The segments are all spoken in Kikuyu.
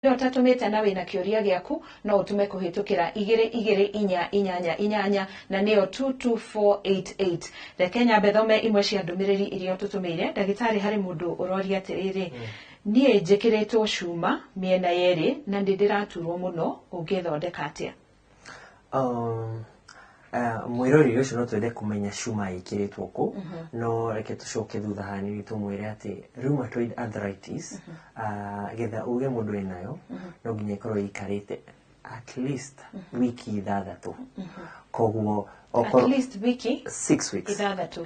Ũtatũmĩte na wĩna kĩũria gĩaku, no ũtũme kũhĩtũkĩra 22488 na nĩyo 22488. Reke nyambe thome imwe cia ndũmĩrĩri iria ũtũtũmĩire, ndagĩtarĩ. Harĩ mũndũ ũroria atĩrĩrĩ, "Niĩ njĩkĩrĩtwo cuma mĩena yerĩ na nĩ ndĩraturwo mũno, ũngĩthondeka atĩa?" Mwĩroreri ũcio, no twende kũmenya cuma ĩkĩrĩtwo kũ, no reke tũcoke thutha hanini tũmwĩre atĩ rheumatoid arthritis, getha uge mũndũ ĩnayo, no nginya ĩkorwo ĩikarĩte at least wiki 6. Koguo at least wiki 6 weeks. 6.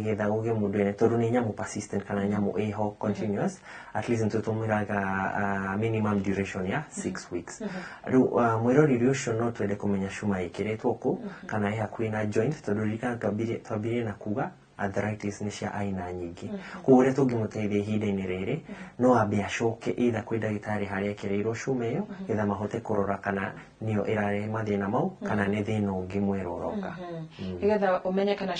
Getha uge mũndũ ena, tondũ nĩ nyamũ persistent kana nyamũ ĩho continuous, at least nĩtũtũmĩraga minimum duration ya 6 weeks. Rĩu mwĩroreri ũcio, no twende kũmenya cuma ĩkĩrĩtwo kũ kana ĩ hakuhĩ na joint, tondũ ririkana twambirie na kuga arthritis nĩ cia aina nyingĩ. Koguo ũrĩa tũngĩmũteithia ihinda-inĩ rĩrĩ, no ambe acoke either kwĩ ndagĩtarĩ harĩa ekĩrĩirwo cuma ĩyo, getha mahote kũrora kana nĩyo ĩrarehe mathĩna mau kana nĩ thĩna ũngĩ mwerũ ũroka. Nĩgetha ũmenye kana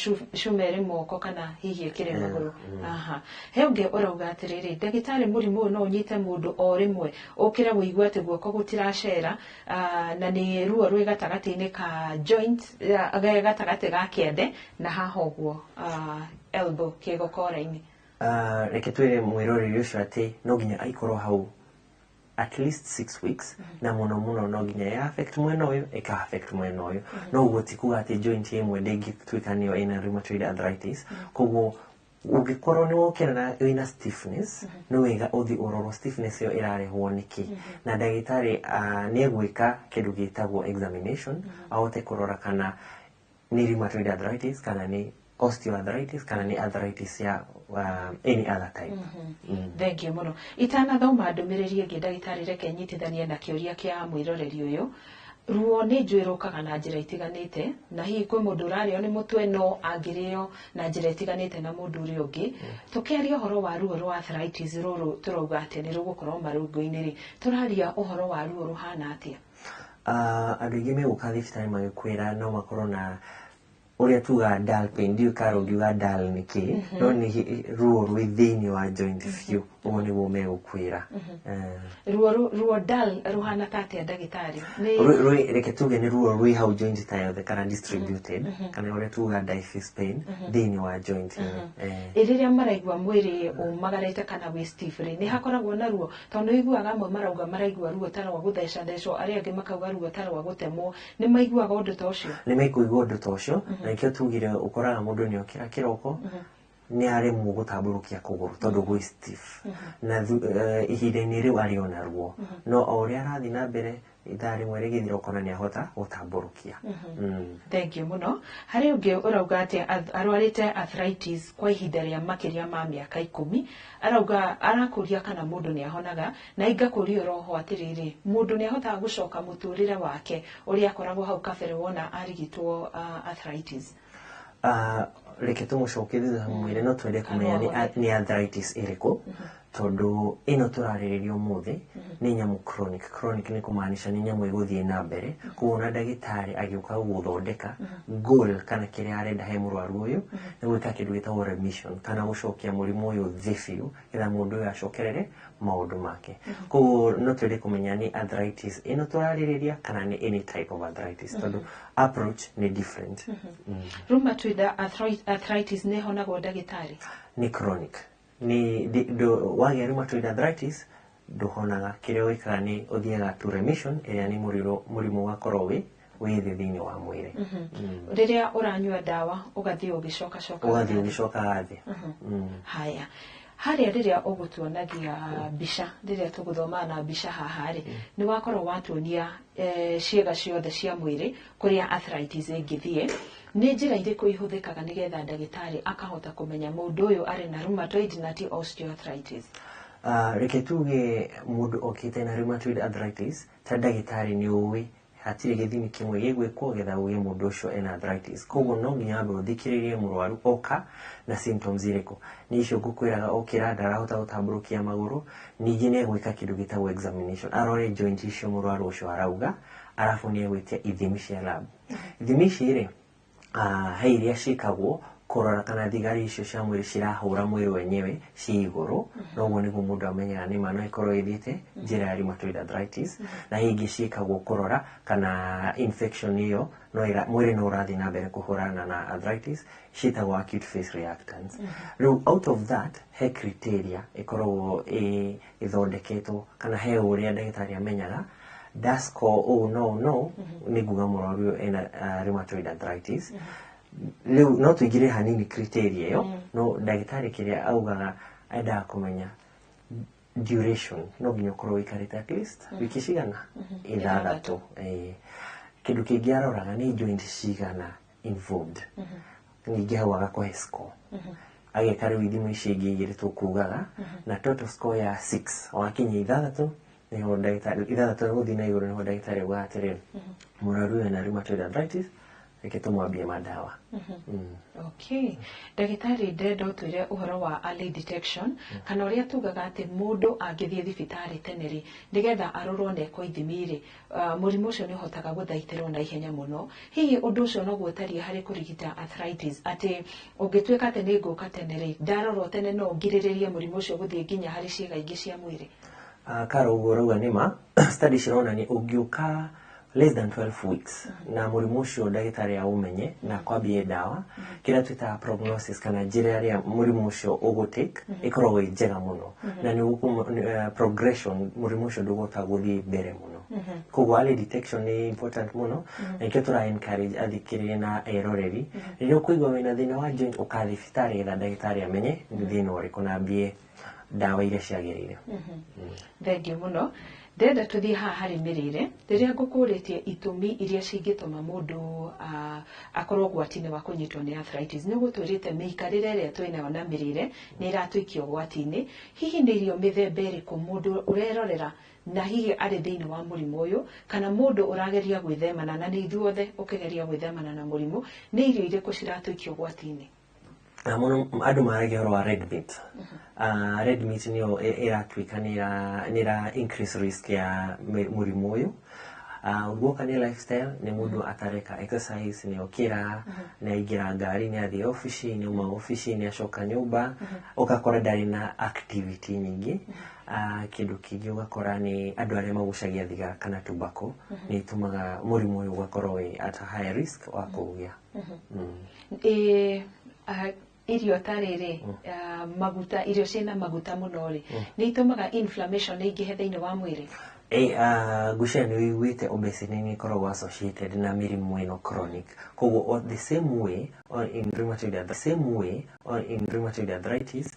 cuma ĩrĩ moko kana hihi ĩkĩrĩ magũrũ. Aha, he ũngĩ ũrauga atĩrĩrĩ, "Ndagĩtarĩ, mũrimũ ũyũ no ũnyite mũndũ o rĩmwe, ũkĩre wũigue atĩ guoko gũtiracera, na nĩ ruo rwĩ gatagatĩ-inĩ ka joint, gatagatĩ ga kĩande na haha ũguo, elbow, kĩgokora-inĩ?" Reke twĩre mwĩroreri ũcio atĩ no nginya aikorwo hau at least 6 weeks, na mũno mũno no nginya ya affect mwena ũyũ, ĩka affect mwena ũyũ. No ũguo ti kuga atĩ joint ĩmwe ndĩngĩtuĩka nĩyo ĩna rheumatoid arthritis. Koguo ũngĩkorwo nĩ wokĩra na wĩna stiffness, nĩ wega ũthiĩ ũrorwo stiffness ĩyo ĩrarehwo nĩkĩ, na ndagĩtarĩ nĩ egwĩka kĩndũ gĩtagwo examination, ahote kũrora kana nĩ rheumatoid arthritis kana nĩ osteoarthritis kana nĩ arthritis ya any other type. Thank you mũno. Itanathoma ndũmĩrĩri ĩngĩ, ndagĩtarĩ, reke nyitithanie na kĩũria kĩa mwĩroreri ũyũ. Ruo nĩ njũĩ rũkaga na njĩra itiganĩte, na hihi kwĩ mũndũ ũrarĩo nĩ mũtwe no angĩrĩo na njĩra ĩtiganĩte na mũndũ ũrĩa ũngĩ. Tũkĩaria ũhoro wa ruo rwa arthritis rũrũ tũrauga atĩ nĩ rũgũkorwo marũngo-inĩ rĩ, tũraria ũhoro wa ruo rũhana atĩa? Andũ aingĩ megũka thibitarĩ magĩkwĩra no makorwo na ũrĩa tugaga dull pain. Ndiũĩ kana ũngiuga dull nĩ kĩ, no nĩ ruo rwĩ thĩinĩ wa joint biũ, ũguo nĩguo megũkwĩra. Ruo dull ruhana ta atĩa, ndagĩtarĩ? Nĩ Reke tuge nĩ ruo rwĩ hau joint ta yothe kana distributed, kana ũrĩa tugaga diffuse pain thĩinĩ wa joint. Ĩ rĩrĩa maraigua mwĩrĩ ũmagarĩte kana wĩ stiff rĩ, nĩ hakoragwo na ruo? Tondũ nĩ ũiguaga amwe marauga maraigua ruo ta rwa gũthecathecwo, arĩa angĩ makauga ruo ta rwa gũtemwo. Nĩ maiguaga ũndũ ta ũcio? Nĩ mekũigua ũndũ ta ũcio, na nĩkĩo tugire ũkoraga mũndũ nĩ okĩra kĩroko nĩ aremwo gũtambũrũkia kũgũrũ tondũ gwĩ stiff, na ihinda-inĩ rĩu arĩ ona ruo, no o ũrĩa arathiĩ na mbere, ithaa rĩmwe rĩgĩthira, ũkona nĩ ahota gũtambũrũkia. Thank you mũno. Harĩ ũngĩ ũrauga atĩ arwarĩte arthritis kwa ihinda rĩa makĩria ma mĩaka 10. Arauga, arakũria kana mũndũ nĩ ahonaga, na ingakũria oroho atĩrĩrĩ, mũndũ nĩ ahotaga gũcoka mũtũrĩre wake ũrĩa akoragwo hau kabere wona arigitwo arthritis? Reke tũmũcokie thutha mwĩre no twende kũmenya Kana nĩ arthritis ĩrĩkũ, tondũ ĩno tũrarĩrĩria ũmũthĩ nĩ nyamũ chronic. Chronic nĩ kũmaanisha nĩ nyamũ ĩgũthiĩ na mbere. Koguo ona ndagĩtarĩ agĩũka gũgũthondeka, goal kana kĩrĩa arenda he mũrwaru ũyũ nĩ gwĩka kĩndũ gĩtagwo remission, kana gũcokia mũrimũ ũyũ thĩ biũ, getha mũndũ ũyũ acokerere maũndũ make. Koguo no twende kũmenya nĩ arthritis ĩno tũrarĩrĩria kana nĩ any type of arthritis, tondũ approach nĩ different. Rheumatoid arthritis nĩ ĩhonagwo, ndagĩtarĩ? Nĩ chronic. Nĩ wagĩa rheumatoid arthritis ndũhonaga. Kĩrĩa wĩkaga nĩ ũthiaga to remission, ĩrĩa nĩ mũrimũ ũgakorwo wĩ thĩ thĩinĩ wa mwĩrĩ. Rĩrĩa ũranyua ndawa ũgathiĩ ũgĩcokacokaga Ũgathiĩ thĩ. Ũgĩcokaga thĩ. Haya, harĩa rĩrĩa ũgũtuonagia mbica, rĩrĩa tũgũthomaga na mbica haha rĩ, nĩ wakorwo watuonia ciĩga ciothe cia mwĩrĩ kũrĩa arthritis ĩngĩthiĩ. Nĩ njĩra irĩkũ ihũthĩkaga nĩgetha ndagĩtarĩ akahota kũmenya mũndũ ũyũ arĩ na rheumatoid na ti osteoarthritis? Reke tuge mũndũ okĩte na rheumatoid arthritis, ta ndagĩtarĩ nĩ ũĩ hatirĩ gĩthimi kĩmwe gĩgwĩkwo getha uge mũndũ ũcio ena arthritis. Koguo no nginya wambe ũthikĩrĩrie mũrwaru oka na symptoms irĩkũ. Nĩ icio ngũkwĩraga, okĩra ndarahota gũtambũrũkia magũrũ. Ningĩ nĩ egwĩka kĩndũ gĩtagwo examination, arore joint icio mũrwaru ũcio arauga, arabu nĩ egwĩtia ithimi cia lab. Ithimi ici rĩ, he iria ciĩkagwo Kũrora kana thigari icio cia mwĩrĩ cirahũra mwĩrĩ wenyewe ci igũrũ. Noguo nĩguo mũndũ amenyaga nĩma no ĩkorwo ĩthiĩte njĩra ya rheumatoid arthritis. Na ingĩ ciĩkagwo kũrora kana infection ĩyo no mwĩrĩ no ũrathiĩ na mbere kũhũrana na arthritis, ciĩtagwo acute phase reactants. Rĩu out of that he criteria ĩkoragwo ĩthondeketwo, kana he ũrĩa ndagĩtarĩ amenyaga ndascore ũũ no nĩ nguga mũrwaru ũyũ ena rheumatoid arthritis. Rĩu no tũingĩre hanini criteria ĩyo, no ndagĩtarĩ kĩrĩa augaga, endaga kũmenya duration. No nginya ũkorwo ũikarĩte at least wiki cigana? 6. Ĩĩ. Kĩndũ kĩngĩ aroraga nĩ joint cigana involved. Ningĩ hau agakũhe score, ageka rĩu ithimo ici ingĩ igĩrĩ tũkugaga, na total score ya 6, wakinyia 6 nĩho ndagĩtarĩ, 6 gũthiĩ na igũrũ, nĩho ndagĩtarĩ augaga atĩrĩrĩ, mũrwaru ũyũ ena rheumatoid arthritis, reke tũmwambie mandawa. Okay. Ndagĩtarĩ, ndĩrenda ũtwĩre ũhoro wa early detection, kana ũrĩa tugaga atĩ mũndũ angĩthiĩ thibitarĩ tene rĩ, nĩgetha arorwo na ekwo ithimi rĩ, mũrimũ ũcio nĩ ũhotaga gũthaitĩrwo na ihenya mũno. Hihi ũndũ ũcio noguo ũtariĩ harĩ kũrigita arthritis, atĩ ũngĩtuĩka atĩ nĩ ngũka tene rĩ, ndarorwo tene, no ngirĩrĩrie mũrimũ ũcio gũthiĩ nginya harĩ ciĩga ingĩ cia mwĩrĩ? Karo, ũguo ũrauga nĩ ma. Study cironania ũngĩũka less than 12 weeks na mũrimũ ũcio ndagĩtarĩ aũmenye na kwambie ndawa, kĩrĩa twĩtaga prognosis, kana njĩra ĩrĩa mũrimũ ũcio ũgũtake, ĩkoragwo ĩ njega mũno, na progression, mũrimũ ũcio ndũgũhota gũthiĩ mbere mũno. Koguo early detection nĩ important mũno, na nĩkĩo tũra encourage athikĩrĩria na eroreri, rĩrĩa ũkũigua wĩna thĩna wa joint, ũka thibitarĩ getha ndagĩtarĩ amenye nĩ thĩna ũrĩkũ na ambie ndawa iria ciagĩrĩire. Thengiũ mũno. Ndĩrenda tũthiĩ haha harĩ mĩrĩre. Rĩrĩa ngũkũrĩtie itũmi iria cingĩtũma mũndũ akorwo ũgwati-inĩ wa kũnyitwo nĩ arthritis, nĩ ũgũtwĩrĩte mĩikarĩre ĩrĩa twĩnayo na mĩrĩre nĩ ĩratũikia ũgwati-inĩ. Hihi nĩ irio mĩthemba ĩrĩkũ mũndũ ũrerorera na hihi arĩ thĩinĩ wa mũrimũ ũyũ, kana mũndũ ũrageria gwĩthemana, na nĩ ithuothe ũkĩgeria gwĩthemana na mũrimũ, nĩ irio irĩkũ ciratũikia ũgwati-inĩ? Mũno andũ maragia ũhoro wa red meat. Red meat nĩyo ĩratuĩka nĩ ĩra increase risk ya mũrimũ ũyũ. Guoka nĩ lifestyle, nĩ mũndũ atareka exercise, nĩ okĩra, nĩ aingĩra ngari, nĩ athiĩ obici, nĩ auma obici, nĩ acoka nyũmba, ũgakora ndarĩ na activity nyingĩ. Kĩndũ kĩngĩ ũgakora nĩ andũ arĩa magucagia thigara kana tobacco, nĩ ĩtũmaga mũrimũ ũyũ ũgakorwo wĩ at a higher risk wa kũũgĩa. Ĩ, irio ta rĩrĩ, maguta, irio ciĩna maguta mũno rĩ, nĩ itũmaga inflammation ĩingĩhe thĩinĩ wa mwĩrĩ? Ngwĩciria nĩ ũiguĩte obesity nĩ ĩkoragwo associated na mĩrimũ ĩno chronic. Koguo the same way or in rheumatoid the same way or in rheumatoid arthritis,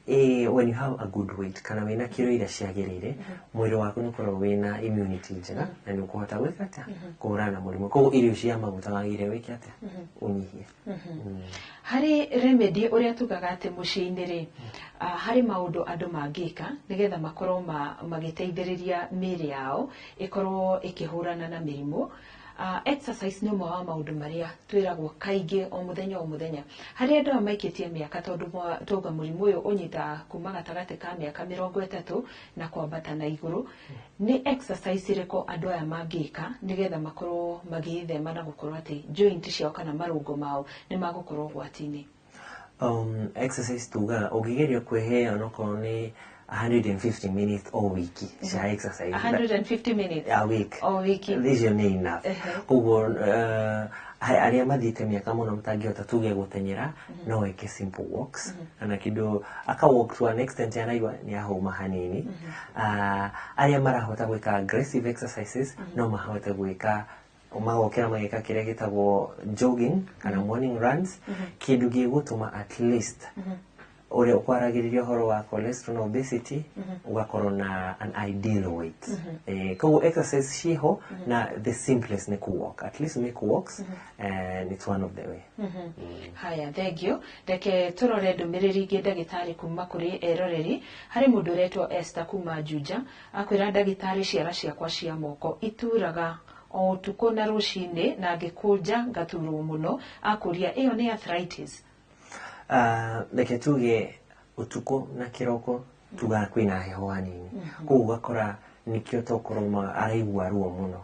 when you have a good weight kana wĩna kiro iria ciagĩrĩire, mwĩrĩ waku nĩ ũkoragwo wĩna immunity njega na nĩ ũkũhota gwĩka atĩa? Kũhũrana na mũrimũ. Koguo irio cia maguta wagĩrĩire wĩke atĩa? Ũnyihie. Harĩ remedy, ũrĩa tugaga atĩ mũciĩ-inĩ rĩ, harĩ maũndũ andũ mangĩka nĩgetha makorwo magĩteithĩrĩria mĩĩrĩ yao ĩkorwo ĩkĩhũrana na mĩrimũ. Exercise nĩ ũmwe wa maũndũ marĩa twĩragwo kaingĩ o mũthenya o mũthenya. Harĩ andũ aya maikĩtie mĩaka, tondũ twauga mũrimũ ũyũ ũnyitaga kuma gatagatĩ ka mĩaka 30 na kwambata na igũrũ, nĩ exercise ĩrĩkũ andũ aya mangĩka nĩgetha makorwo magĩĩthema na gũkorwo atĩ joint ciao kana marũngo mao nĩ magũkorwo ũgwati-inĩ? Exercise tugaga ũngĩgeria kwĩhe onokorwo nĩ 150 minutes o wiki cia exercise. 150 minutes? A week. O wiki. Icio nĩ enough. Koguo arĩa mathiĩte mĩaka mũno matangĩhota tuge gũteng'era, no wĩke simple walks kana kĩndũ aka walk to an extent anaigua nĩ ahũma hanini. Arĩa marahota gwĩka aggressive exercises, no mahote gwĩka magokĩra mageka kĩrĩa gĩtagwo jogging kana morning runs, kĩndũ gĩgũtũma at least ũrĩa ũkwaragĩrĩria ũhoro wa cholesterol na obesity, ũgakorwo na an ideal weight. Koguo exercise ciĩho, na the simplest nĩ ku walk, at least make walks, and it's one of the way. Haya, thengio. Reke tũrore ndũmĩrĩri ingĩ, ndagĩtarĩ, kuma kũrĩ eroreri. Harĩ mũndũ ũretwo Esther kuma Juja, akwĩra ndagĩtarĩ, ciara ciakwa cia moko ituraga o ũtukũ na rũcinĩ, na ngĩkũnja ngaturwo mũno. Akũria ĩyo nĩ arthritis? Reke tuge ũtukũ na kĩroko tugaga kwĩna heho hanini, koguo ũgakora nĩkĩo tokorwo araigua ruo mũno.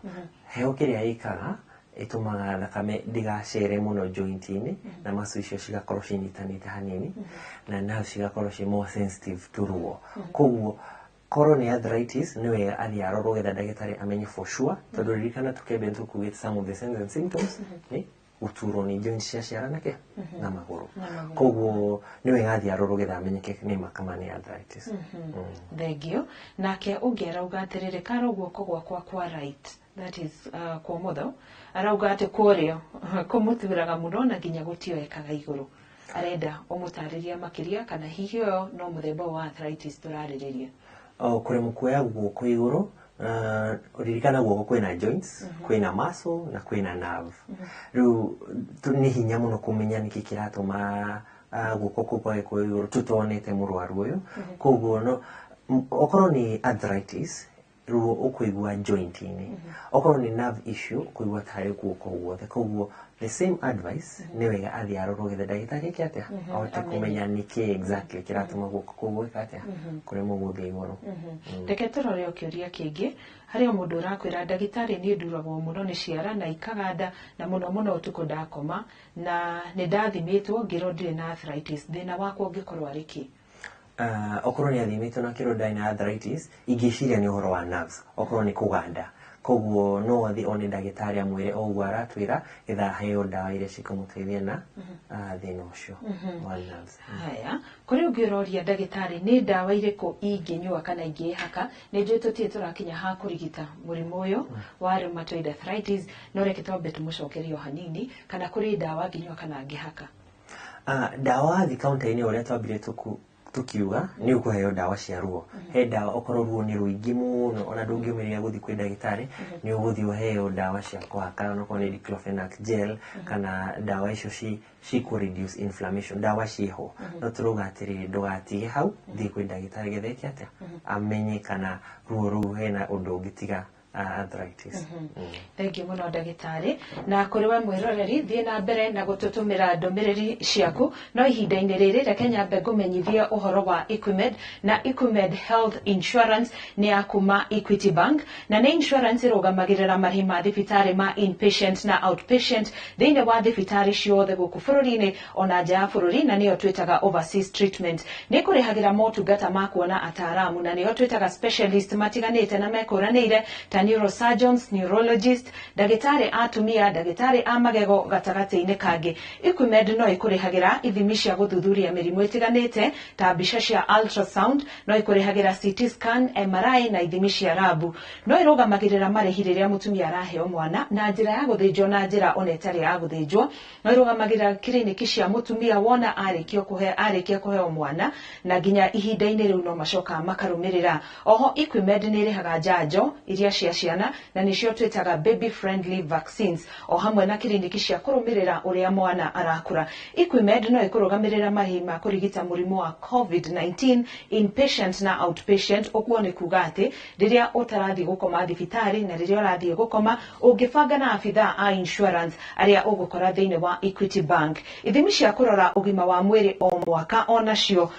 Heho kĩrĩa ĩkaga ĩtũmaga thakame ndĩgacere mũno joint-inĩ na muscle icio cigakorwo cinyitanĩte hanini na nerves cigakorwo ci more sensitive to ruo. Koguo korwo nĩ arthritis nĩ wega athiĩ arorwo getha ndagĩtarĩ amenye for sure, tondũ ririkana tũkĩambia nĩtũkugĩte some of the signs and symptoms nĩ gũturwo nĩ joint cia ciara na kĩ na magũrũ. Koguo nĩ wega athiĩ arorwo getha amenyeke nĩma kama nĩ arthritis. Thengio. Nake ũngĩ arauga atĩrĩrĩ, karo guoko gwakwa kwa right, that is kwa ũmotho, arauga atĩ kũrĩo kũmũturaga mũno na nginya gũtioekaga igũrũ. Arenda ũmũtarĩria makĩria kana hihi ũyũ no mũthemba wa arthritis tũrarĩrĩria. O kũremwo kuoya guoko igũrũ, ririkana guoko kwĩna joints, kwĩna muscle na kwĩna nerve. Rĩu nĩ hinya mũno kũmenya nĩkĩ kĩratũma guoko kũu kwage kuoya igũrũ tũtonete mũrwaru ũyũ. Koguo no okorwo nĩ arthritis ruo ũkũigua joint-inĩ, okorwo nĩ nerve issue ũkũigua tarĩ guoko guothe. Koguo the same advice, nĩ wega athiĩ arorwo getha ndagĩtarĩ eke atĩa, ahote kũmenya nĩkĩ exactly kĩratũma guoko kũu gwĩka atĩa, kũremwo gũthiĩ igũrũ. Reke tũrore o kĩũria kĩngĩ. Harĩ o mũndũ ũrakwĩra, ndagĩtarĩ, niĩ nduragwo mũno nĩ ciara na ikaganda na mũno mũno ũtukũ ndakoma, na nĩ ndathimĩtwo ngĩrwo ndirĩ na arthritis. Thĩna wakwa ũngĩkorwo arĩ kĩ? Okorwo nĩ athimĩtwo na kĩrwo ndarĩ na arthritis, ingĩciria nĩ ũhoro wa nerves, okorwo nĩ kũganda. Koguo no athiĩ one ndagĩtarĩ amwĩre o ũguo aratwĩra getha aheo ndawa iria cikũmũteithia na thĩna ũcio wa nerves. Haya, kũrĩ ũngĩ ũroria, ndagĩtarĩ, nĩ ndawa irĩkũ ingĩnyua kana ingĩhaka? Nĩ njũĩ tũtirĩ tũrakinya ha kũrigita mũrimũ ũyũ wa rheumatoid arthritis, no reke twambe tũmũcokerie o hanini, kana kũrĩ ndawa angĩnyua kana angĩhaka. Ndawa wathiĩ kaunta-inĩ, ũrĩa twambire tukiuga, nĩ ũkũheo ndawa cia ruo. He ndawa okorwo ruo nĩ rũingĩ mũno ona ndũngĩũmĩrĩria gũthiĩ kwĩ ndagĩtarĩ, nĩ ũgũthiĩ ũheo ndawa cia kũhaka, onakorwo nĩ diclofenac gel kana ndawa icio cikũ reduce inflammation. Ndawa ciĩho, no tũrauga atĩrĩrĩ, ndũgatige hau, thiĩ kwĩ ndagĩtarĩ getha eke atĩa, amenye kana ruo rũu hena ũndũ ũngĩ tiga arthritis. Thengiũ mũno ndagĩtarĩ, na kũrĩ we mwĩroreri, thiĩ na mbere na gũtũtũmĩra ndũmĩrĩri ciaku. No ihinda-inĩ rĩrĩ reke nyambe ngũmenyithie ũhoro wa Equimed. Na Equimed Health Insurance nĩ ya kuma Equity Bank, na nĩ insurance ĩrũgamagĩrĩra marĩhi ma thibitarĩ ma inpatient na outpatient thĩinĩ wa thibitarĩ ciothe gũkũ bũrũri-inĩ ona nja ya bũrũri, na nĩyo twĩtaga overseas treatment. Nĩ kũrĩhagĩra motungata ma kuona ataaramu, na nĩyo twĩtaga specialist, matiganĩte na mekũranĩire ta neurosurgeons, neurologist, ndagĩtarĩ a atumia, ndagĩtarĩ a magego gatagatĩ-inĩ kangĩ. Equimed no ĩkũrĩhagĩra ithimi cia gũthuthuria mĩrimũ ĩtiganĩte ta mbica cia ultrasound, no ĩkũrĩhagĩra CT scan, MRI na ithimi cia rabu. No ĩrũgamagĩrĩra marĩhi rĩrĩa mũtumia araheo mwana na njĩra ya gũthĩnjwo na njĩra ona ĩtarĩ ya gũthĩnjwo. No ĩrũgamagĩrĩra kiriniki cia mũtumia wona arĩkia kũheo mwana, na nginya ihinda-inĩ rĩu no macokaga makarũmĩrĩra. Oho Equimed nĩ ĩrĩhaga njanjo iria cia ciana, na nĩcio twĩtaga baby friendly vaccines, o hamwe na kiriniki cia kũrũmĩrĩra ũrĩa mwana arakũra. Equimed no ĩkũrũgamĩrĩra marĩhi ma kũrigita mũrimũ wa COVID-19 inpatient na outpatient. Ũguo nĩ kuga atĩ rĩrĩa ũtarathiĩ gũkoma thibitarĩ na rĩrĩa ũrathiĩ gũkoma, ũngĩbanga na abithaa a insurance arĩa ũgũkora thĩinĩ wa Equity Bank. Ithimi cia kũrora ũgima wa mwĩrĩ o mwaka onacio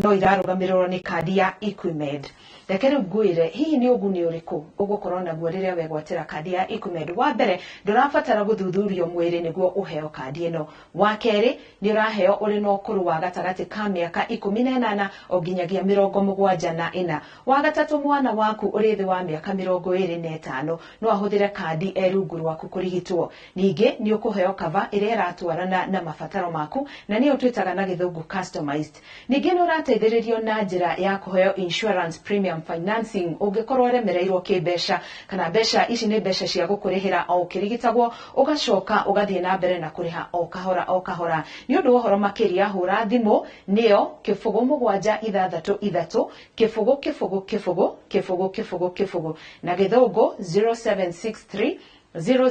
no irarũgamĩrĩrwo nĩ kandi ya Equimed. Reke rĩu ngwĩre hihi nĩ ũguni ũrĩkũ ũgũkorwo naguo rĩrĩa wegwatĩra kandi ya Equimed. Wa mbere, ndũrabatara gũthuthurio mwĩrĩ nĩguo ũheo kandi ĩno. Wa kerĩ, nĩ ũraheo ũrĩ na ũkũrũ wa gatagatĩ ka mĩaka 18 o nginyagia 74. Wa gatatũ, mwana waku ũrĩ thĩ wa mĩaka 25 no ahũthĩre kandi e rungu rwaku kũrigitwo. Ningĩ nĩ ũkũheo cover ĩrĩa ĩratwarana na mabataro maku, na nĩyo twĩtaga na gĩthũngũ customized. Ningĩ nĩ ũrateithĩrĩrio na njĩra ya kũheo insurance premium financing ũngĩkorwo ũremereirwo kĩmbeca, kana mbeca ici nĩ mbeca cia gũkũrĩhĩra o ũkĩrigitagwo, ũgacoka ũgathiĩ na mbere na kũrĩha o kahora o kahora. Nĩ ũndũ wa ũhoro makĩria, hũra thimũ nĩyo 076 0 0 0 0 0 0, na gĩthũngũ 0763 000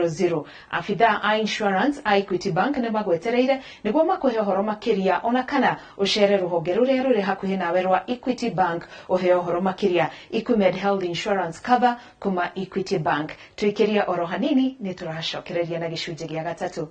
000. Abithaa a insurance a Equity Bank nĩ magwetereire nĩguo makũhe ũhoro makĩria, ona kana ũcere rũhonge rũrĩa rũrĩ hakuhĩ nawe rwa Equity Bank ũheo ũhoro makĩria. Equimed Health Insurance Cover kuma Equity Bank. Tũikĩrie oro hanini, nĩ tũracokereria na gĩcunjĩ gĩa gatatũ.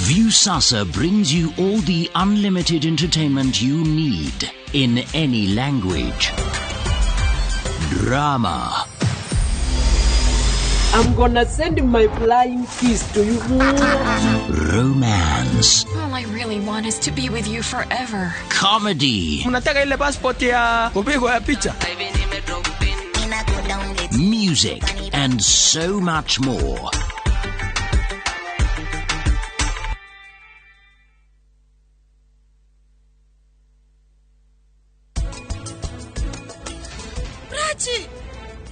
Viusasa brings you all the unlimited entertainment you need in any language. Drama. I'm gonna send my flying kiss to you. Romance. All I really want is to be with you forever. Comedy. Mnataka ile passport ya kupigwa ya picha. Music and so much more.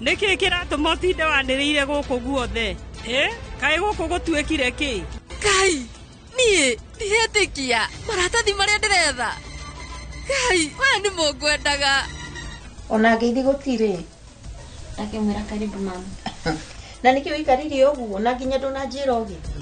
Nĩkĩ kĩratũma ũtinde wanĩrĩire gũkũ guothe? Kaĩ gũkũ gũtuĩkire kĩ? Ngai, niĩ ndiretĩkia maratathi marĩa ndĩretha. Ngai, maya nĩmo ngwendaga. Ona ngeithi gũtirĩ. Akĩmwĩra karibu mama. Na nĩkĩ ũikarire ũguo na nginya ndũnanjĩra ũgĩthiĩ?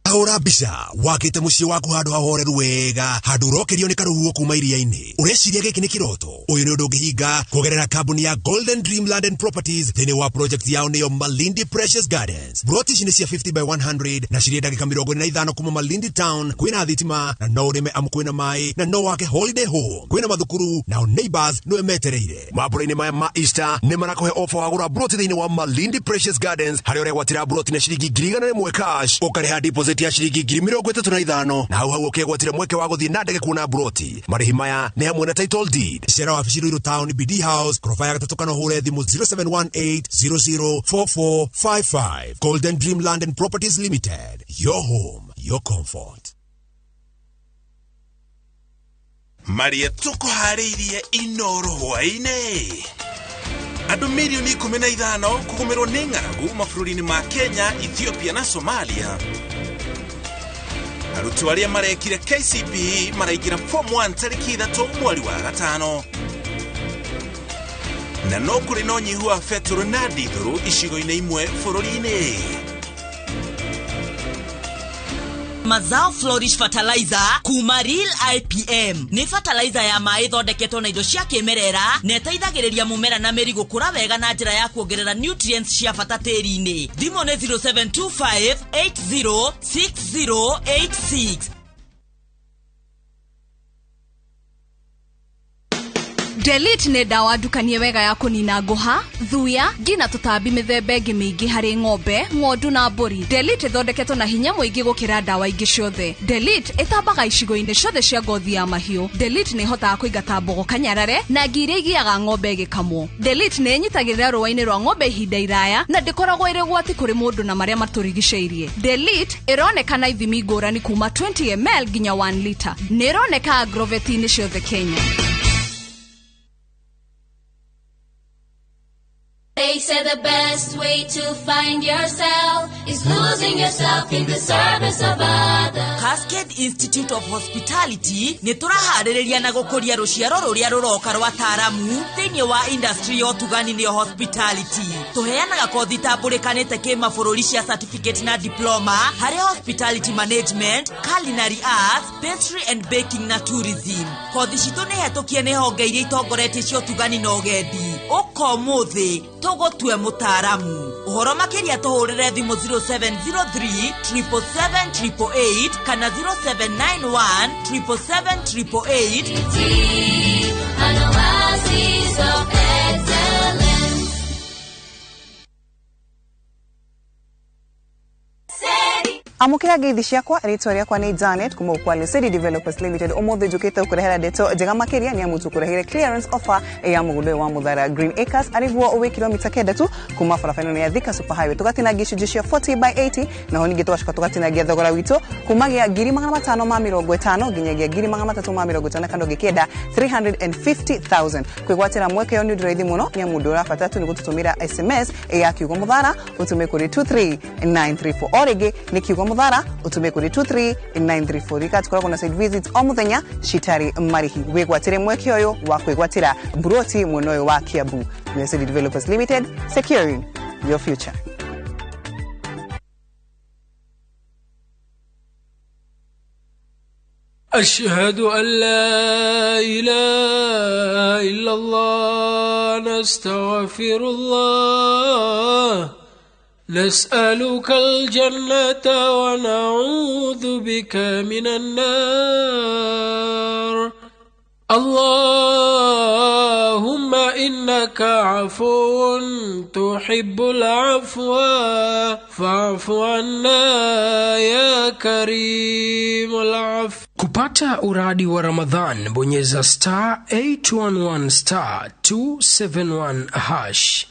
Hũra mbica wakĩte mũciĩ waku handũ hahoreru wega, handũ ũrokerio nĩ karũhuho kuma iria-inĩ. Ũreciria gĩkĩ nĩ kĩroto? Ũyũ nĩ ũndũ ũngĩhinga kũgerera kambuni ya Golden Dream Land and Properties thĩinĩ wa project yao nĩyo Malindi Precious Gardens. Broti ici nĩ cia 50 by 100 na cirĩ ndagĩka 45 kuma Malindi Town. Kwĩna thitima na no ũrĩme amu kwĩna maĩ na no wake holiday home. Kwĩna mathukuru nao neighbors nĩwe metereire. Mambura-inĩ maya ma Easter nĩ marakũhe offer wa gũra broti thĩinĩ wa Malindi Precious Gardens harĩa ũregwatĩra broti na ciringi 100,000 cash, ũkarĩha deposit ya ciringi 35,000 na hau hau ũkegwatĩra mweke wa gũthiĩ na ndege kuona broti. Marĩhi maya nĩ hamwe na title deed. Cera wabici Ruiru Town, BD House, koroba ya gatatũ kana ũhũre thimũ 0718004455. Golden Dream Land and Properties Limited. Your home, your comfort. Maria tũkũharĩirie Inoro hwaĩ-inĩ. Andũ milioni 15 kũgũmĩrwo nĩ ng'aragu mabũrũri-inĩ ma Kenya, Ethiopia na Somalia. Arutwo arĩa marekire KCPE maraingĩra form 1 tarĩki 3 mweri wa 5. Na no kũrĩ na ũnyihu wa betũrũ na ndithũrũ icigo-inĩ imwe bũrũri-inĩ. Mazao Flourish Fertilizer kuma Real IPM nĩ fertilizer ya maĩ thondeketwo na indo cia kĩmerera na ĩteithagĩrĩria mũmera na mĩri gũkũra wega na njĩra ya kuongerera nutrients cia bata tĩri-inĩ. Thimũ nĩ 0725 806086. Delete nĩ ndawa ndukanie wega ya kũnina ngũha, thuya, ngi na tũtambi mĩthemba ĩngĩ mĩingĩ harĩ ng'ombe, ng'ondu na mbũri. Delete ĩthondeketwo na hinya mũingĩ gũkĩra ndawa ingĩ ciothe. Delete ĩtambaga icigo-inĩ ciothe cia ngothi ya mahiũ. Delete nĩ ĩhotaga kũingata mbogo kanyarare na ngi iria igiaga ng'ombe ĩgĩkamwo. Delete nĩ ĩnyitagĩrĩra rũa-inĩ rwa ng'ombe ihinda iraya na ndĩkoragwo ĩrĩ ũgwati kũrĩ mũndũ na marĩa matũrigicĩirie. Delete ĩronekana ithimi ngũrani kuma 20 ml nginya 1 liter. Nĩ ĩroneka agroveti-inĩ ciothe Kenya. They say the best way to find yourself is losing yourself in the service of others. Cascade Institute of Hospitality nĩ tũraharĩrĩria na gũkũria rũciaro rũrĩa rũroka rwa taaramu thĩinĩ wa industry ya ũtugani nĩyo hospitality. Tũheanaga kothi tambũrĩkanĩte kĩmabũrũri cia certificate na diploma harĩ hospitality management, culinary arts, pastry and baking na tourism. Kothi citũ nĩ hetũkie nĩ honge iria itongoretie cia ũtugani na ũgendi. Ũka ũmũthĩ tũgũtue mũtaaramu. Ũhoro makĩria tũhũrĩre thimũ 0703 777 888 kana 0791 777 888. An oasis of excellence. Amũkĩra ngeithi ciakwa, rĩtwa rĩakwa nĩ Janet kuma Ukwale City Developers Limited. Ũmũthĩ njũkĩte gũkũrehera ndeto njega makĩria nĩ amu tũkũreheire clearance offer ya mũgũnda ũyũ wa Mũthara Green Acres arĩguo wĩ kilomita 9 tu kuma barabara ĩno ya Thika Super Highway. Tũgatinangia icunjĩ cia 40 by 80 naho ningĩ tũgacoka tũgatinangia thogora witũ kumagia 550 nginyagia 350 kana ũngĩkĩenda 350,000. Kwĩgwatĩra mweke ũyũ nĩ ũndũ raithi mũno nĩ amu ũndũ ũrabatara tu nĩ gũtũtũmĩra SMS ya kiugo Mũthara ũtũme kũrĩ 23934. O rĩngĩ nĩ kiugo Mũthara utume kuri 23934. Rika tukoragwo na site visits o muthenya citari marihi. Wigwatire mweke uyu wa kwigwatira buroti mwena uyu wa Kiambu. City Developers Limited, securing your future. أشهد أن لا إله إلا الله نستغفر الله نسألك الجنة ونعوذ بك من النار اللهم إنك عفو تحب العفو فاعف عنا يا كريم العفو. Kupata uradi wa Ramadhan, bonyeza star 811 star 271 hash.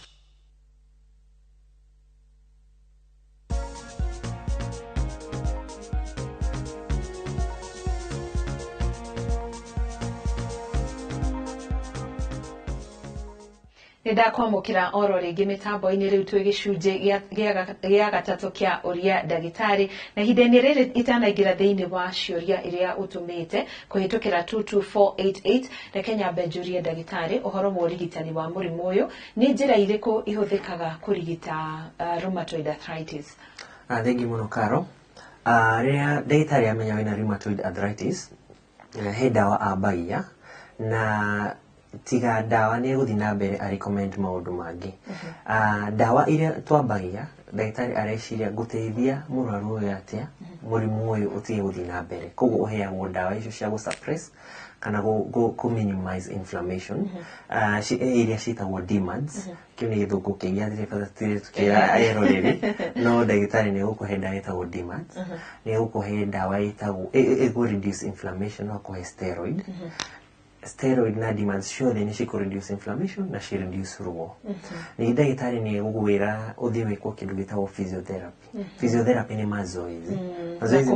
Nĩndakwamũkĩra oro rĩngĩ mĩtambo-inĩ rĩu twĩ gĩcunjĩ gĩa gatatũ kĩa ũria ndagĩtarĩ, na ihinda-inĩ rĩrĩ itanaingĩra thĩinĩ wa ciũria iria ũtũmĩte kũhĩtũkĩra 22488, reke nyambe njũrie ndagĩtarĩ ũhoro wa ũrigitani wa mũrimũ ũyũ. Nĩ njĩra irĩkũ ihũthĩkaga kũrigita rheumatoid arthritis? Thengi mũno Karo. Rĩrĩa ndagĩtarĩ amenya wĩna rheumatoid arthritis, he ndawa ambagia, na tiga ndawa nĩ egũthiĩ na mbere a recommend maũndũ mangĩ. Ndawa iria twambagia, ndagĩtarĩ areciria ngũteithia mũrwaru ũyũ atĩa mũrimũ ũyũ ũtige gũthiĩ na mbere, koguo ũheagwo ndawa icio cia gũ suppress kana gũ minimize inflammation, iria ciĩtagwo DMARDs. Kĩu nĩ gĩthũngũ kĩingĩ hatirĩ bata tũkĩra eroreri, no ndagĩtarĩ nĩ egũkũhe ndawa ĩtagwo DMARDs, nĩ egũkũhe ndawa ĩtagwo ĩgũ reduce inflammation, no akũhe steroid. Steroid na DMARDs ciothe nĩ cikũ reduce inflammation na ci reduce ruo. Ningĩ ndagĩtarĩ nĩ egũkwĩra ũthiĩ wĩkwo kĩndũ gĩtagwo physiotherapy. Physiotherapy nĩ mazoezi. Mazoezi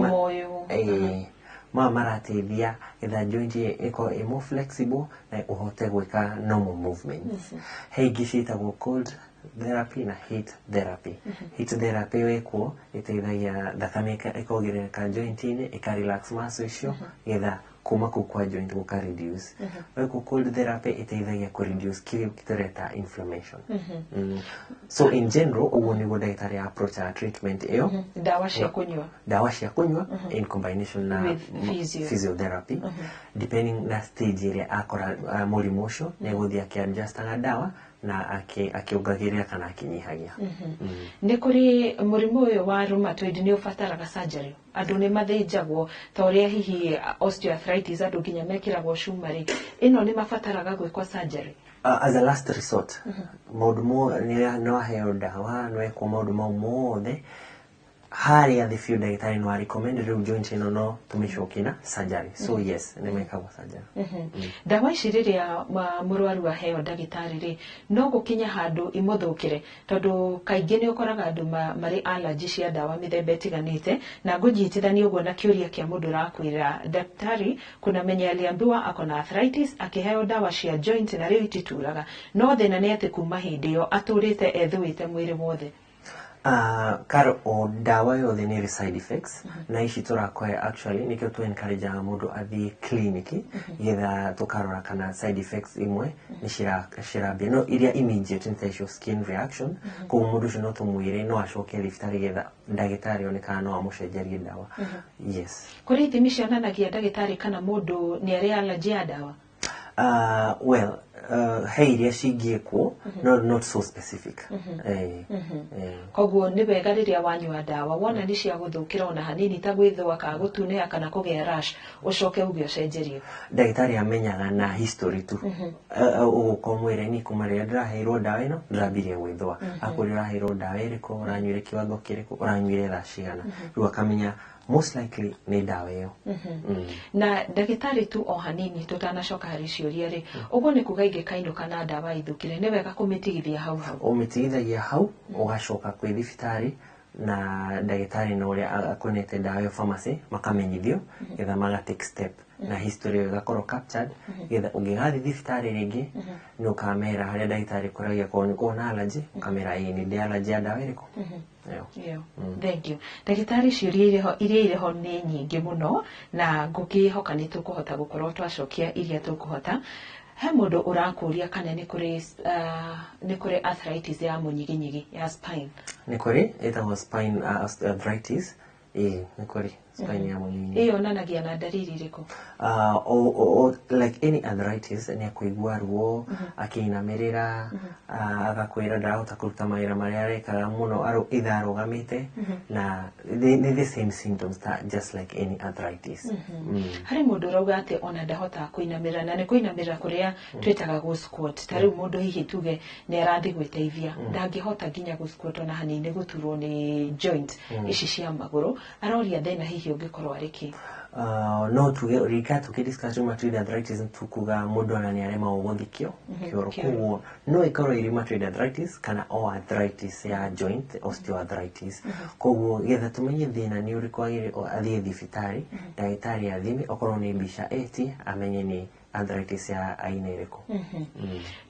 maya marateithia getha joint ĩkorwo ĩ more flexible na ũhote gwĩka normal movements. He ingĩ ciĩtagwo cold therapy na heat therapy. Heat therapy wekwo ĩteithagia thakame ĩkongerereka joint-inĩ, ĩka relax muscle icio getha kuma kũu kwa joint gũka reduce. Wekwo cold therapy ĩteithagia kũ reduce kĩrĩa tũreta inflammation. So in general ũguo nĩguo ndagĩtarĩ approach treatment ĩyo. Ndawa cia kũnyua. Ndawa cia kũnyua in combination na physiotherapy, depending na stage ĩrĩa akora mũrimũ ũcio, nĩ egũthiĩ akĩ-adjustaga ndawa na akĩongagĩrĩra kana akĩnyihagia. Nĩ kũrĩ mũrimũ ũyũ wa rheumatoid nĩ ũbataraga surgery? Andũ nĩ mathĩnjagwo ta ũrĩa hihi osteoarthritis andũ nginya mekĩragwo cuma rĩ, ĩno nĩ mabataraga gwĩkwo surgery? As a last resort, maũndũ no aheo ndawa, no ekwo maũndũ mau mothe, harĩa thĩ biũ ndagĩtarĩ no a recommend rĩu joint ĩno no tũmĩcokie na surgery. So yes, nĩ mekagwo surgery. Ndawa ici rĩrĩa mũrwaru aheo ndagĩtarĩ rĩ, no gũkinya handũ imũthũkĩre, tondũ kaingĩ nĩ ũkoraga andũ marĩ allergy cia ndawa mĩthemba ĩtiganĩte, na ngũnyitithania ũguo na kĩũria kĩa mũndũ ũrakwĩra daktari, kuna menye aliambiwa ako na arthritis akĩheo ndawa cia joint na rĩu itituraga, no thĩna nĩ atĩ kuma hĩndĩ ĩyo atũrĩte ethũĩte mwĩrĩ wothe. Karo, o ndawa yothe nĩ ĩrĩ side effects, na ici tũrakũhe actually nĩkĩo tũ encourage mũndũ athiĩ clinic getha tũkarora kana side effects imwe nĩ cirambia, no iria immediate nĩ ta icio skin reaction, koguo mũndũ ũcio no tũmwĩre no acoke thibitarĩ getha ndagĩtarĩ one kana no amũcenjerie ndawa. Yes. Kũrĩ ithimi cionanagia ndagĩtarĩ kana mũndũ nĩ arĩ allergy ya ndawa? Well, he iria cingĩkwo, no not so specific. Koguo nĩ wega rĩrĩa wanyua ndawa wona nĩ cia gũthũkĩra ona hanini ta gwĩthũa kana gũtunĩha kana kũgĩa rash, ũcoke uge ũcenjerie. Ndagĩtarĩ amenyaga na history tu. Ũgũka ũmwĩre ni kuma rĩrĩa ndĩraheirwo ndawa ĩno ndĩrambirie gwĩthũa, akũria ũraheirwo ndawa ĩrĩkũ, ũranyuire kiwango kĩrĩkũ, ũranyuire thaa cigana, rĩu akamenya most likely nĩ ndawa ĩyo. Na ndagĩtarĩ tu o hanini tũtanacoka harĩ ciũria rĩ, ũguo nĩ kuga ingĩkainũka na ndawa ithũkire nĩ wega kũmĩtigithia hau hau? Ũmĩtigithagia hau, ũgacoka kwĩ thibitarĩ na ndagĩtarĩ na ũrĩa akonete ndawa ĩyo pharmacy makamenyithio getha maga take step na history ĩyo ĩgakorwo captured getha ũngĩgathiĩ thibitarĩ rĩngĩ nĩ ũkamera harĩa ndagĩtarĩ kũragia korwo nĩ ũkoragwo na allergy, ũkamera ĩĩ nĩ ndĩ allergy ya ndawa ĩrĩkũ. Thank you. Ndagĩtarĩ, ciũria iria irĩ ho nĩ nyingĩ mũno na ngũkĩhoka nĩ tũkũhota gũkorwo twacokia iria tũkũhota. He mũndũ ũrakũria kana nĩ kũrĩ arthritis ya mũnyiginyigi ya spine? Nĩ kũrĩ, ĩtagwo spine arthritis. Ĩĩ, nĩ kũrĩ. Spine ya mũnini. Ĩyo yonanagia na ndariri irĩkũ? O, like any arthritis, nĩ akũigua ruo akĩinamĩrĩra, agakwĩra ndarahota kũruta mawĩra marĩa arekaga mũno either arũgamĩte, na nĩ the same symptoms ta just like any arthritis. Harĩ mũndũ ũrauga atĩ ona ndahota kũinamĩrĩra, na nĩ kũinamĩrĩra kũrĩa twĩtaga gũ squat. Ta rĩu mũndũ hihi tuge nĩ arathiĩ gwĩteithia, ndangĩhota nginya gũ squat ona hanini, gũturwo nĩ joint ici cia magũrũ. Aroria thĩna hihi ũngĩkorwo arĩ kĩ? No tuge rika tukidiscuss rheumatoid arthritis, tukuga mũndũ ona nĩ aremagwo gũthikio kĩoro. Kĩoro. Koguo no ĩkorwo ĩ rheumatoid arthritis kana o arthritis ya joint, osteoarthritis. Koguo getha tũmenye thĩna nĩ ũrĩkũ, agĩrĩirwo athiĩ thibitarĩ, ndagĩtarĩ athime, okorwo nĩ mbica ĩti amenye nĩ arthritis ya aina ĩrĩkũ.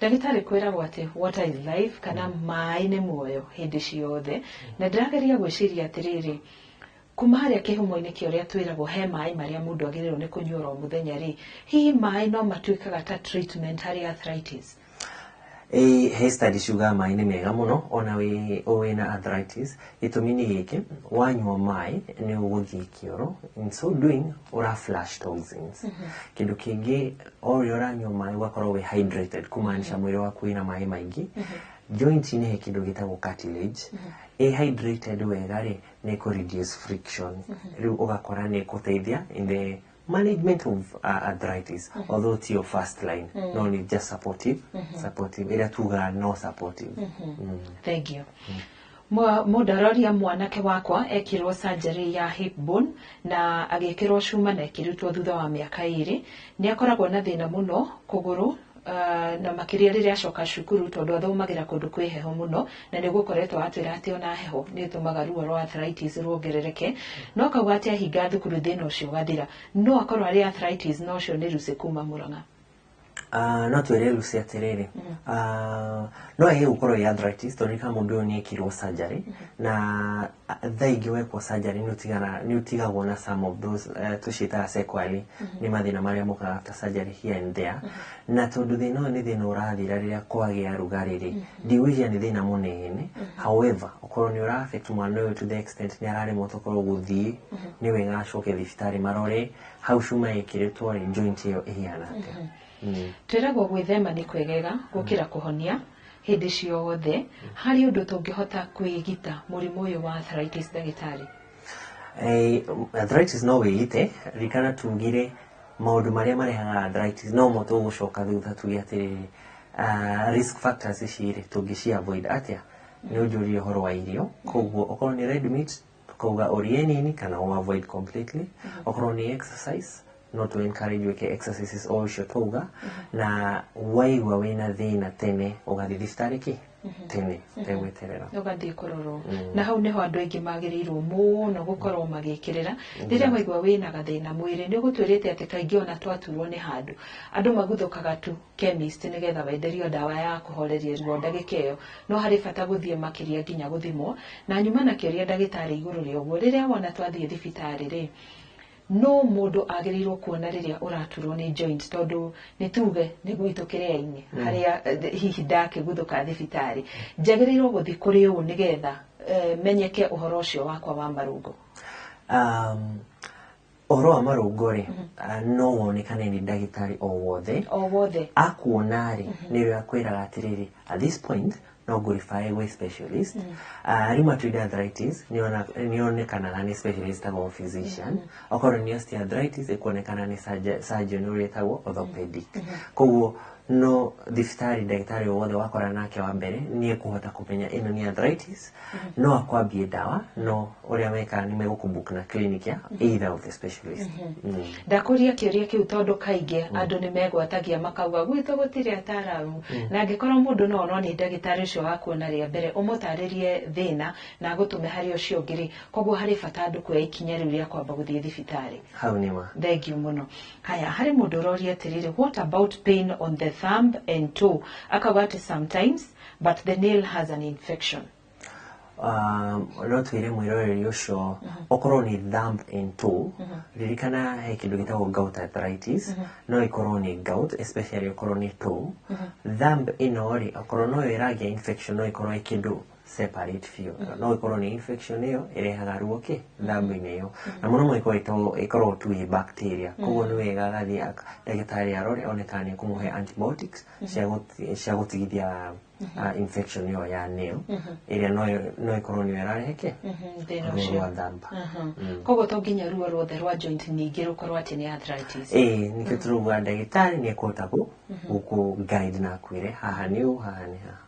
Ndagĩtarĩ, kwĩragwo atĩ water is life, kana maĩ nĩ muoyo hĩndĩ ciothe, na ndĩrageria gwĩciria atĩrĩrĩ, kuma harĩa kĩhumo-inĩ kĩa ũrĩa twĩragwo he maĩ marĩa mũndũ agĩrĩirwo nĩ kũnyua oro mũthenya rĩ, hihi maĩ no matuĩkaga ta treatment harĩ arthritis? Ĩ, he study ciugaga maĩ nĩ mega mũno ona wĩ wĩna arthritis. Gĩtũmi nĩ gĩkĩ: wanyua maĩ nĩ ũgũthiĩ kĩoro, in so doing ũra flush toxins. Kĩndũ kĩngĩ, o ũrĩa ũranyua maĩ ũgakorwo wĩ hydrated, kumaanisha mwĩrĩ waku wĩna maĩ maingĩ. Joint-inĩ he kĩndũ gĩtagwo cartilage. Ĩ hydrated wega rĩ, nĩ kũ reduce friction. Rĩu ũgakora nĩ ĩgũteithia in the management of arthritis, although tiyo first line, no nĩ just supportive, supportive ĩrĩa tugaga no supportive. Thank you. Mũndũ aroria, mwanake wakwa ekirwo surgery ya hip bone na agĩkĩrwo cuma na ĩkĩrutwo thutha wa mĩaka 2. Nĩ akoragwo na thĩna mũno kũgũrũ, na makĩria rĩrĩa acoka cukuru, tondũ athomagĩra kũndũ kwĩ heho mũno, na nĩ gũkoretwo atwĩra atĩ ona heho nĩ ĩtũmaga ruo rwa arthritis ruongerereke, no akauga atĩ ahinga thukuru thĩna ũcio ũgathira. No akorwo arĩ arthritis? Na ũcio nĩ Lucy kuma Murang'a. No twĩre Lucy atĩrĩrĩ, no ĩgĩ gũkorwo ĩ arthritis, tondũ ririkana mũndũ ũyũ nĩ ekirwo surgery, na thaa ingĩ wekwo surgery nĩ ũtigagwo na some of those, tũciĩtaga sequelae, nĩ mathĩna marĩa mokaga after surgery here and there. Na tondũ thĩna ũyũ nĩ thĩna ũrathira rĩrĩa kwagĩa rugarĩ rĩ, ndigwĩciria nĩ thĩna mũnene. However, okorwo nĩ ũra affect mwana ũyũ to the extent nĩ araremwo tokorwo gũthiĩ, nĩ wega acoke thibitarĩ marore hau cuma ĩkĩrĩtwo rĩ, joint ĩyo ĩhiana atĩa. Twĩragwo gwĩthema nĩ kwegega gũkĩra kũhonia hĩndĩ ciothe. Harĩ ũndũ tũngĩhota kwĩgita mũrimũ ũyũ wa arthritis, ndagĩtarĩ? Arthritis no wĩgite. Ririkana tugire maũndũ marĩa marehaga arthritis no mo tũgũcoka thutha tuge atĩrĩrĩ, risk factors ici rĩ, tũngĩci avoid atĩa? Nĩ ũnjũrie ũhoro wa irio. Koguo okorwo nĩ red meat, tukauga ũrĩe nini kana ũ avoid completely. Okorwo nĩ exercise, no to encourage wĩke exercises o icio twauga, na waigua wĩna thĩna tene, ũgathiĩ thibitarĩ kĩ tene ũtegweterera. Ũgathiĩ kũrorwo. Na hau nĩho andũ aingĩ magĩrĩirwo mũno gũkorwo magĩkĩrĩra. Rĩrĩa waigua wĩna gathĩna mwĩrĩ, nĩ ũgũtwĩrĩte atĩ kaingĩ ona twaturwo nĩ handũ, andũ maguthũkaga tu chemist nĩgetha wenderio ndawa ya kũhoreria ruo ndagĩka ĩyo, no harĩ bata gũthiĩ makĩria nginya gũthimwo. Na nyuma na kĩũria, ndagĩtarĩ, igũrũ rĩa ũguo, rĩrĩa wona twathiĩ thibitarĩ rĩ, no mũndũ agĩrĩirwo kuona rĩrĩa ũraturwo nĩ joint, tondũ nĩ tuge nĩ gwitũ kĩrĩa-inĩ harĩa hihi ndakĩguthũka thibitarĩ, njagĩrĩirwo gũthiĩ kũrĩ ũũ nĩgetha menyeke ũhoro ũcio wakwa wa marũngo? Ũhoro wa marũngo rĩ, no wonekane nĩ ndagĩtarĩ o wothe. O wothe. Akuona rĩ, nĩrĩo akwĩraga atĩrĩrĩ, at this point no ngũrefer gwĩ specialist. Rheumatoid arthritis nĩyonekanaga nĩ specialist tagwo physician. Okorwo nĩ osteoarthritis, ĩkuonekana nĩ surgeon ũrĩa ĩtagwo orthopedic. Koguo no thibitarĩ, ndagĩtarĩ o wothe wakora nake wa mbere nĩ ekũhota kũmenya ĩno nĩ arthritis. No akwambie ndawa, no ũrĩa mekaga nĩ megũkũbook na clinic ya either of the specialist. Ndakũria kĩũria kĩu tondũ kaingĩ andũ nĩ megwatagia makauga gwitũ gũtirĩ ataramu, na angĩkorwo mũndũ no onwo nĩ ndagĩtarĩ ũcio wakuona rĩa mbere, ũmũtarĩrie thĩna na agũtũme harĩ ũcio ũngĩ rĩ, koguo harĩ bata andũ kuoya ikinya rĩu rĩa kwamba gũthiĩ thibitarĩ. Hau nĩ ma. Thank you mũno. Haya, harĩ mũndũ ũroria atĩrĩrĩ, what about pain on the thumb and toe? Akauga atĩ sometimes, but the nail has an infection. No twĩre mwĩroreri ũcio, okorwo nĩ thumb and toe, ririkana he kĩndũ gĩtagwo gout arthritis. No ĩkorwo nĩ gout, especially okorwo nĩ toe. Thumb ĩno rĩ, okorwo no ĩragĩa infection, no ĩkorwo ĩ kĩndũ Separate biũ. No ĩkorwo nĩ infection ĩyo ĩrehaga ruo kĩ thumb-inĩ ĩyo, na mũno mũno ĩkoragwo tu ĩ bacteria. Koguo nĩ wega agathiĩ ndagĩtarĩ arore one kana nĩ ekũmũhe antibiotics cia gũtigithia infection ĩyo ya nail, ĩrĩa no ĩkorwo nĩyo ĩrarehe kĩ thĩna ruo ũcio rwa thumb. Koguo to nginya ruo ruothe rwa joint ningĩ rũkorwo atĩ nĩ arthritis? Ĩĩ, nĩkĩo tũrauga ndagĩtarĩ nĩ ekũhota gũkũ guide na akwĩre haha nĩ ũũ, haha nĩ haha.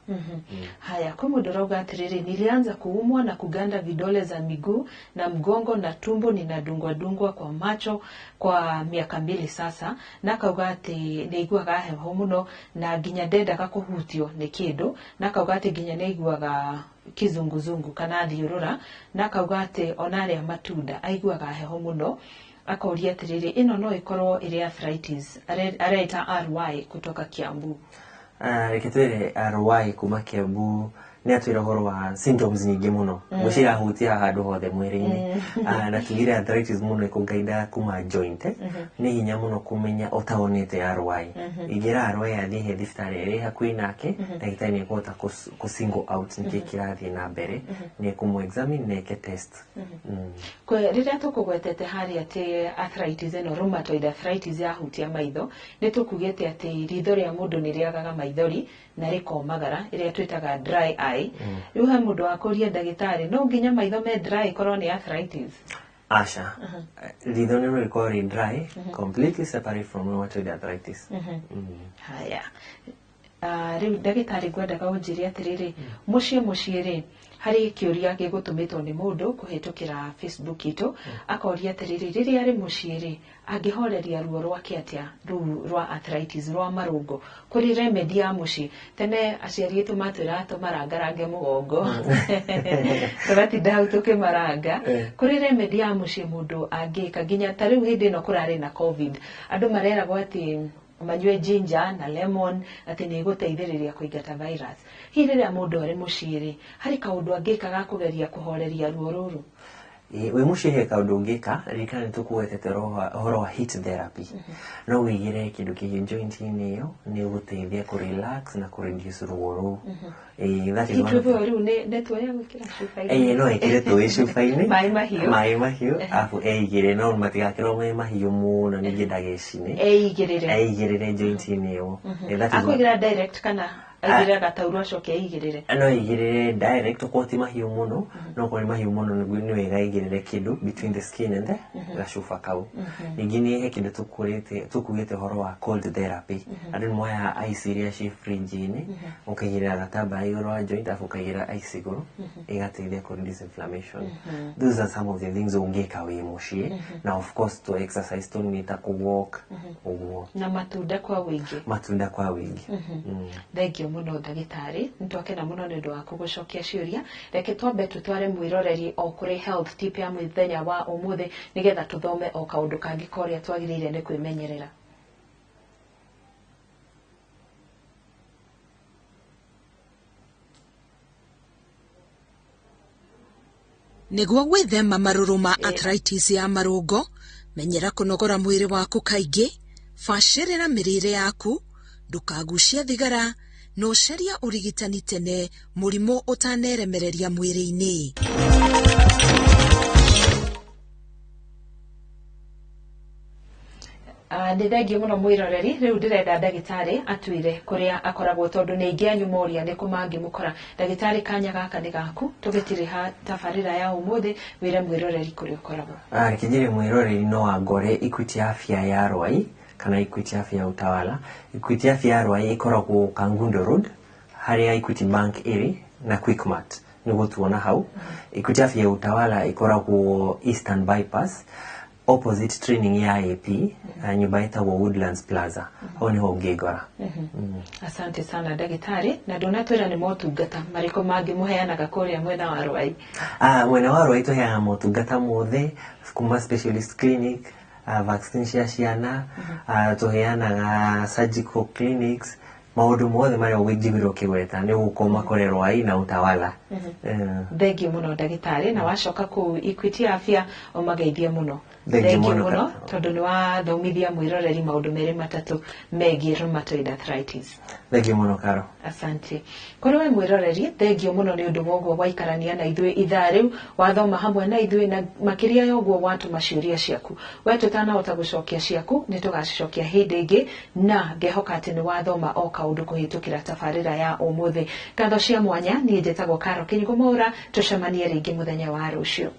Haya, kwĩ mũndũ ũrauga atĩrĩrĩ, "Nilianza kuumwa na kuganda vidole za miguu na mgongo na tumbo, ninadungwa dungwa kwa macho kwa miaka 2 sasa," na akauga atĩ nĩ aiguaga heho mũno na nginya ndendaga kũhutio nĩ kĩndũ, na akauga atĩ nginya nĩ aiguaga kizunguzungu kana thiũrũra, na akauga atĩ ona arĩa matunda aiguaga heho mũno. Akoria atĩrĩrĩ, ĩno no ĩkorwo ĩrĩ arthritis? Areita RY kutoka Kiambu. Reke twĩre RY kuma Kiambu nĩ atwĩra ũhoro wa symptoms nyingĩ mũno, gwĩciria ahutia handũ hothe mwĩrĩ-inĩ. Na tugire arthritis mũno ĩkũgaida kuma joint, eh? Nĩ hinya mũno kũmenya ũtaonete RY. Ingĩra RY athiĩ he thibitarĩ ĩrĩ hakuhĩ nake, ndagĩtarĩ nĩ ekũhota kũ single out nĩkĩ kĩrathiĩ na mbere, nĩ ekũmũ examine na eke test. Rĩrĩa tũkũgwetete harĩa atĩ arthritis ĩno, rheumatoid arthritis, yahutia maitho, nĩ tũkugĩte atĩ ritho rĩa mũndũ nĩ rĩagaga maithori na rĩkomagara, ĩrĩa twĩtaga dry eye. Rĩu he mũndũ wakũria, ndagĩtarĩ, no nginya maitho me dry korwo nĩ arthritis? Aca, ritho nĩ rĩkorwo rĩ dry completely separate from rheumatoid arthritis. Haya. Rĩu ndagĩtarĩ, ngwendaga ũnjĩre atĩrĩrĩ, mũciĩ rĩ, harĩ kĩũria gĩgũtũmĩtwo nĩ mũndũ kũhĩtũkĩra Facebook itũ, akoria atĩrĩrĩ, rĩrĩa arĩ mũciĩ rĩ, angĩhoreria ruo rwake atĩa, rũu rwa arthritis rwa marũngo? Kũrĩ remedy ya mũciĩ? Tene aciari aitũ matwĩraga tũmarangarange mũgongo, tũgatinda hau tũkĩmaranga. Kũrĩ remedy ya mũciĩ mũndũ angĩka, nginya ta rĩu hĩndĩ ĩno kũrarĩ na COVID, andũ mareragwo atĩ manyue ginger na lemon, atĩ nĩ ĩgũteithĩrĩria kũingata virus? Hihi rĩrĩa mũndũ arĩ mũciĩ rĩ, harĩ kaũndũ angĩka ga kũgeria kũhoreria ruo rũrũ? Ĩĩ, wĩ mũciĩ he kaũndũ ũngĩka. Ririkana nĩ tũkũgwetete ũhoro wa heat therapy. No wĩigĩre kĩndũ kĩhiũ joint-inĩ ĩyo, nĩ ũgũteithia kũ relax na kũ reduce ruo rũu. Ĩĩ, that is one of Heat ĩyo rĩu nĩ tuoya gwĩkĩra cuba-inĩ? Ĩĩ, no ĩkĩre tũĩ cuba-inĩ. Maĩ mahiũ. Maĩ mahiũ, arabu eigĩre, no matigakĩrwo maĩ mahiũ mũno ningĩ ndagecine. Eigĩrĩre. Eigĩrĩre joint-inĩ ĩyo. Ĩĩ, that is one. Akũigĩra direct kana aigĩrĩre gataurũ acoke aigĩrĩre? No aigĩrĩre direct okorwo ti mahiũ mũno, no okorwo nĩ mahiũ mũno nĩ wega aigĩrĩre kĩndũ between the skin and the gacuba kau. Ningĩ nĩ he kĩndũ tũkũrĩte tũkugĩte ũhoro wa cold therapy. Andũ nĩ moyaga ice iria ciĩ fridge-inĩ, ũkaigĩrĩra gatambaya igũrũ wa joint, arabu ũkaigĩrĩra ice igũrũ, ĩgateithia kũ reduce inflammation. Those are some of the things ũngĩka wĩ mũciĩ, na of course to exercise tũnini ta kũ walk ũguo. Na matunda kwa ũingĩ. Matunda kwa wĩingĩ. Thengio mũno ndagĩtarĩ, nĩ twakena mũno nĩ ũndũ waku gũcokia ciũria. Reke twambe tũtware mwĩroreri o kũrĩ health tip ya mũthenya wa ũmũthĩ, nĩgetha tũthome o kaũndũ kangĩ korĩa twagĩrĩire nĩ kwĩmenyerera. Nĩguo gwĩthema marũrũ ma arthritis ya marũngo, menyera kũnogora mwĩrĩ waku kaingĩ, bacĩrĩra mĩrĩre yaku, ndũkagucie thigara, na ũcarie ũrigitani tene mũrimũ ũtaneremereria mwĩrĩ-inĩ. Nĩ thengio mũno mwĩroreri. Rĩu ndĩrenda ndagĩtarĩ atwĩre kũrĩa akoragwo, tondũ nĩ aingĩ anyu moria nĩ kũ mangĩmũkora. Ndagĩtarĩ, kanya gaka nĩ gaku, tũgĩtirĩha tabarĩra ya ũmũthĩ, wĩre mwĩroreri kũrĩa ũkoragwo. Reke njĩre mwĩroreri no angore Equity Afya ya Rwai kana Equity Afya ya Utawala. Equity Afya ya Rwai ĩkoragwo Kangundo Road, harĩa Equity Bank ĩrĩ na Quickmart, nĩguo tuona hau. Equity Afya ya Utawala ĩkoragwo Eastern Bypass, opposite training ya AP, nyũmba ĩtagwo Woodlands Plaza. Hau nĩho ũngĩngora. Asante sana ndagĩtarĩ, na ndũnatwĩra nĩ motungata marĩkũ mangĩ mũheanaga kũrĩa mwena wa Rwai? Mwena wa Rwai tũheanaga motungata mothe kuma specialist clinic, vaccine cia ciana, tũheanaga surgical clinics, maũndũ mothe marĩa ũngĩiguire ũkĩgweta nĩ ũgũkorwo makore Rwai na Utawala. Thengio mũno ndagĩtarĩ, na wacoka kũu Equity Afya ũmageithie mũno. Thengio mũno. Mũno, tondũ nĩ wathomithia mwĩroreri maũndũ merĩ matatũ megiĩ rheumatoid arthritis. Thengio mũno, Karo. Asante. Kũrĩ we mwĩroreri, thengio mũno nĩ ũndũ wa ũguo waikarania na ithuĩ ithaa rĩu, wathoma hamwe na ithuĩ, na makĩria ya ũguo watũma ciũria ciaku. We tũtanahota gũcokia ciaku, nĩ tũgacicokia hĩndĩ ĩngĩ, na ngehoka atĩ nĩ wathoma o kaũndũ kũhĩtũkĩra tabarĩra ya ũmũthĩ. Ngatho cia mwanya, niĩ njĩtagwo Caro Kĩnyugo Mwaũra, tũcemanie rĩngĩ mũthenya wa rũciũ.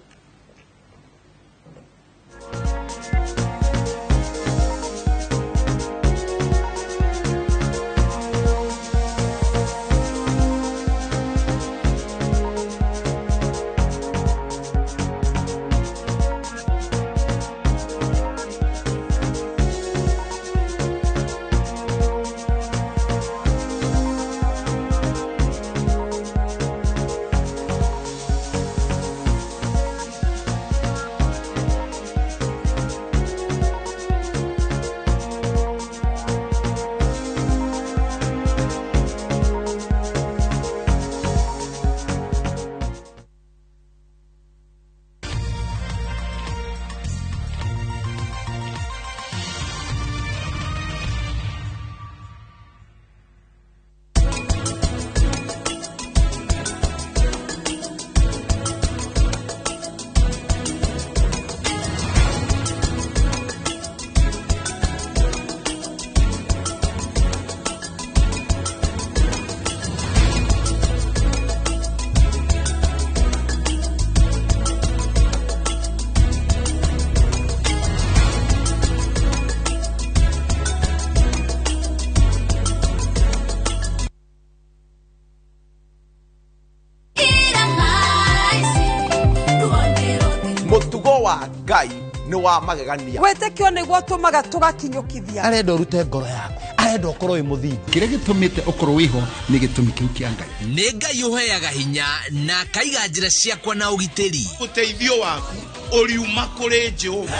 Wa Ngai nĩ wa magegania. Wĩtĩkio nĩguo ũtũmaga tũgakinyũkithia. Arenda ũrute ngoro yaku, arenda ũkorwo wĩ mũthingu. Kĩrĩa gĩtũmĩte ũkorwo wĩho nĩ gĩtũmi kĩu kĩa Ngai. Nĩ Ngai ũheaga hinya na akaiga njĩra ciakwa na ũgitĩri. Ũteithio waku ũriuma kũrĩ Jehova.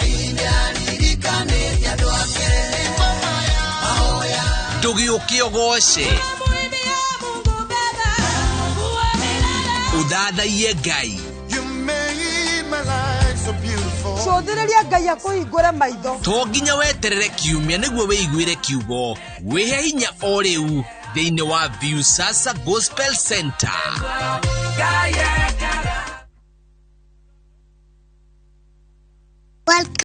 Ndũgĩũke ũgoce, ũthathaiye Ngai. Cũthĩrĩria Ngai akũhingũre maitho. To nginya weterere kiumia nĩguo wĩiguĩre kiugo. Wĩhe hinya o rĩu thĩinĩ wa Viusasa Gospel Center. Welcome.